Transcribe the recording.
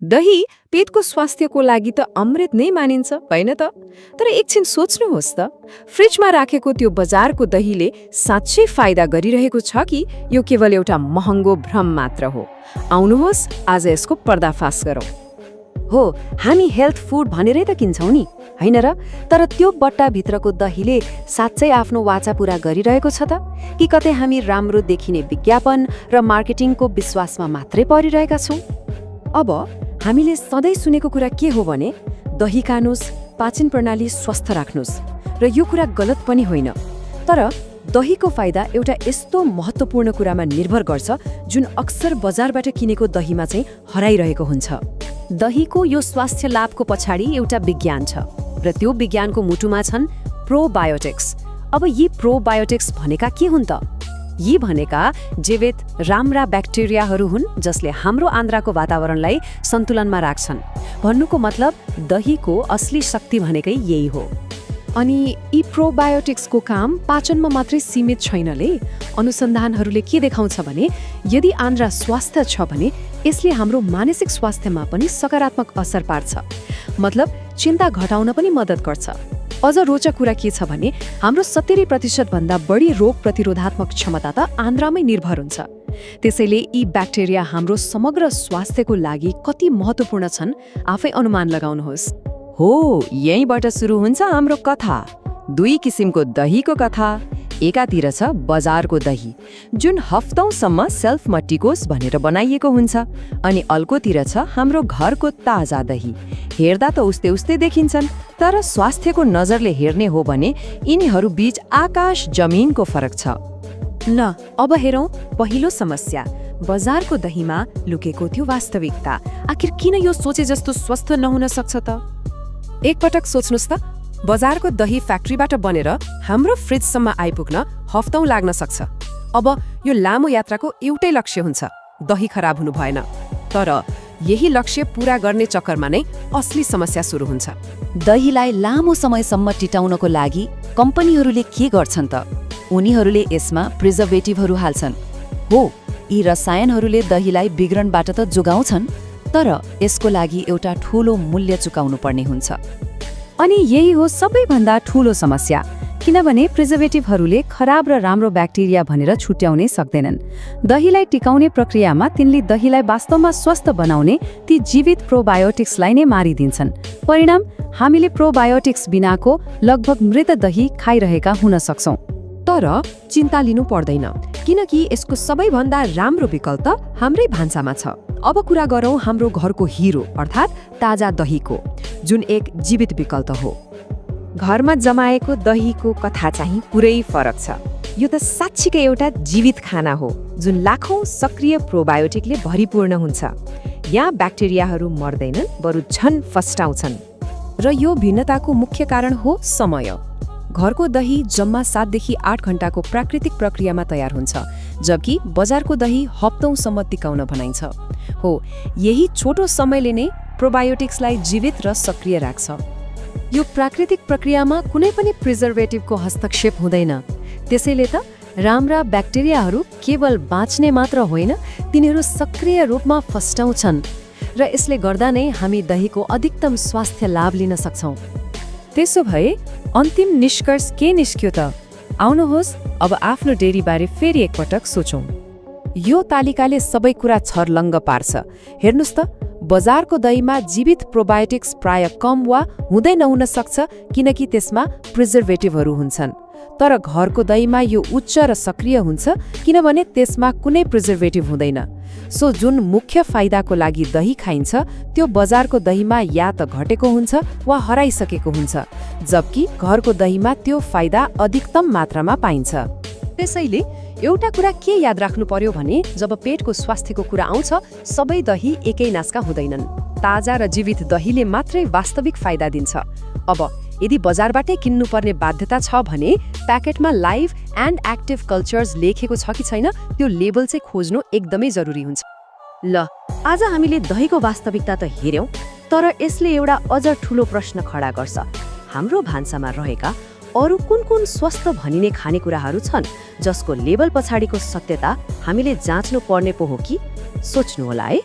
दही पेटको स्वास्थ्यको लागि त अमृत नै मानिन्छ होइन त? तर एकछिन सोच्नुहोस् त, फ्रिजमा राखेको त्यो बजारको दहीले साँच्चै फाइदा गरिरहेको छ कि यो केवल एउटा महँगो भ्रम मात्र हो? आउनुहोस् आज यसको पर्दाफास गरौँ। हो, हामी हेल्थ फुड भनेरै त किन्छौँ नि, होइन र? तर त्यो बट्टाभित्रको दहीले साँच्चै आफ्नो वाचा पूरा गरिरहेको छ त? कि कतै हामी राम्रो देखिने विज्ञापन र मार्केटिङको विश्वासमा मात्रै परिरहेका छौँ? अब हामीले सधैँ सुनेको कुरा के हो भने दही खानुस्, पाचन प्रणाली स्वस्थ राख्नुस्, र यो कुरा गलत पनि होइन। तर दहीको फाइदा एउटा यस्तो महत्त्वपूर्ण कुरामा निर्भर गर्छ जुन अक्सर बजारबाट किनेको दहीमा चाहिँ हराइरहेको हुन्छ। दहीको यो स्वास्थ्य लाभको पछाडि एउटा विज्ञान छ, र त्यो विज्ञानको मुटुमा छन् प्रोबायोटिक्स। अब यी प्रोबायोटिक्स भनेका के हुन् त? यी भनेका जीवित राम्रा ब्याक्टेरियाहरू हुन् जसले हाम्रो आन्द्राको वातावरणलाई सन्तुलनमा राख्छन्। भन्नुको मतलब दहीको असली शक्ति भनेकै यही हो। अनि यी प्रोबायोटिक्सको काम पाचनमा मात्रै सीमित छैनले। अनुसन्धानहरूले के देखाउँछ भने यदि आन्द्रा स्वस्थ छ भने यसले हाम्रो मानसिक स्वास्थ्यमा पनि सकारात्मक असर पार्छ। मतलब चिन्ता घटाउन पनि मद्दत गर्छ। अझ रोचक कुरा के छ भने हाम्रो 70% भन्दा बढी रोग प्रतिरोधात्मक क्षमता त आन्द्रामै निर्भर हुन्छ। त्यसैले यी ब्याक्टेरिया हाम्रो समग्र स्वास्थ्यको लागि कति महत्त्वपूर्ण छन् आफै अनुमान लगाउनुहोस्। हो, यहीँबाट सुरु हुन्छ हाम्रो कथा। दुई किसिमको दहीको कथा। एकातिर छ बजारको दही जुन हप्तौंसम्म सेल्फमा टिकोस् भनेर बनाइएको हुन्छ, अनि अर्कोतिर छ हाम्रो घरको ताजा दही। हेर्दा त उस्तै उस्तै देखिन्छन्, तर स्वास्थ्यको नजरले हेर्ने हो भने यिनीहरू बीच आकाश जमिनको फरक छ। ल अब हेरौँ पहिलो समस्या, बजारको दहीमा लुकेको त्यो वास्तविकता। आखिर किन यो सोचे जस्तो स्वस्थ नहुन सक्छ त? एकपटक सोच्नुस् त, बजारको दही फ्याक्ट्रीबाट बनेर हाम्रो फ्रिजसम्म आइपुग्न हप्तौं लाग्न सक्छ। अब यो लामो यात्राको एउटै लक्ष्य हुन्छ, दही खराब हुनु भएन। तर यही लक्ष्य पूरा गर्ने चक्करमा नै असली समस्या सुरु हुन्छ। दहीलाई लामो समयसम्म टिटाउनको लागि कम्पनीहरूले के गर्छन् त? उनीहरूले यसमा प्रिजर्भेटिभहरू हाल्छन्। हो, यी रसायनहरूले दहीलाई बिग्रनबाट त जोगाउँछन्, तर यसको लागि एउटा ठूलो मूल्य चुकाउनु पर्ने हुन्छ। अनि यही हो सबैभन्दा ठूलो समस्या, किनभने प्रिजर्भेटिभहरूले खराब र राम्रो ब्याक्टेरिया भनेर छुट्याउनै सक्दैनन्। दहीलाई टिकाउने प्रक्रियामा तिनले दहीलाई वास्तवमा स्वस्थ बनाउने ती जीवित प्रोबायोटिक्सलाई नै मारिदिन्छन्। परिणाम, हामीले प्रोबायोटिक्स बिनाको लगभग मृत दही खाइरहेका हुन सक्छौँ। तर चिन्ता लिनु पर्दैन, किनकि यसको सबैभन्दा राम्रो विकल्प हाम्रै भान्सामा छ। अब कुरा गरौँ हाम्रो घरको हिरो अर्थात् ताजा दहीको, जुन एक जीवित विकल्प हो। घरमा जमाएको दहीको कथा चाहिँ पुरै फरक छ। यो त साँच्चीकै एउटा जीवित खाना हो जुन लाखौं सक्रिय प्रोबायोटिकले भरिपूर्ण हुन्छ। यहाँ ब्याक्टेरियाहरू मर्दैनन्, बरु झन् फस्टाउँछन्। र यो भिन्नताको मुख्य कारण हो समय। घरको दही जम्मा 7 देखि 8 घण्टाको प्राकृतिक प्रक्रियामा तयार हुन्छ, जबकि बजारको दही हप्तौंसम्म टिकाउन भनाइन्छ। हो, यही छोटो समयले नै प्रोबायोटिक्सलाई जीवित र सक्रिय राख्छ। यो प्राकृतिक प्रक्रियामा कुनै पनि प्रिजर्भेटिभको हस्तक्षेप हुँदैन। त्यसैले त राम्रा ब्याक्टेरियाहरू केवल बाँच्ने मात्र होइन, तिनीहरू सक्रिय रूपमा फस्टाउँछन्, र यसले गर्दा नै हामी दहीको अधिकतम स्वास्थ्य लाभ लिन सक्छौँ। त्यसो भए अन्तिम निष्कर्ष के निस्क्यो त? आउनुहोस् अब आफ्नो डेरीबारे फेरि एकपटक सोचौँ। यो तालिकाले सबै कुरा छर्लङ्ग पार्छ। हेर्नुस् त, बजारको दहीमा जीवित प्रोबायोटिक्स प्राय कम वा हुँदै नहुन सक्छ, किनकि त्यसमा प्रिजर्भेटिभहरू हुन्छन्। तर घरको दहीमा यो उच्च र सक्रिय हुन्छ, किनभने त्यसमा कुनै प्रिजर्भेटिभ हुँदैन। सो जुन मुख्य फाइदाको लागि दही खाइन्छ त्यो बजारको दहीमा या त घटेको हुन्छ वा हराइसकेको हुन्छ, जबकि घरको दहीमा त्यो फाइदा अधिकतम मात्रामा पाइन्छ। त्यसैले एउटा कुरा के याद राख्नु पर्यो भने जब पेटको स्वास्थ्यको कुरा आउँछ, सबै दही एकै नासका हुँदैनन्। ताजा र जीवित दहीले मात्रै वास्तविक फाइदा दिन्छ। अब यदि बजारबाटै किन्नुपर्ने बाध्यता छ भने प्याकेटमा लाइभ एन्ड एक्टिभ कल्चर्स लेखेको छ कि छैन त्यो लेबल चाहिँ खोज्नु एकदमै जरुरी हुन्छ। ल, आज हामीले दहीको वास्तविकता त हेर्यौं, तर यसले एउटा अझ ठूलो प्रश्न खडा गर्छ। हाम्रो भान्सामा रहेका अरू कुन स्वस्थ भनिने खानेकुराहरू छन् जसको लेबल पछाडिको सत्यता हामीले जाँच्नु पर्ने पो हो कि? सोच्नु होला है।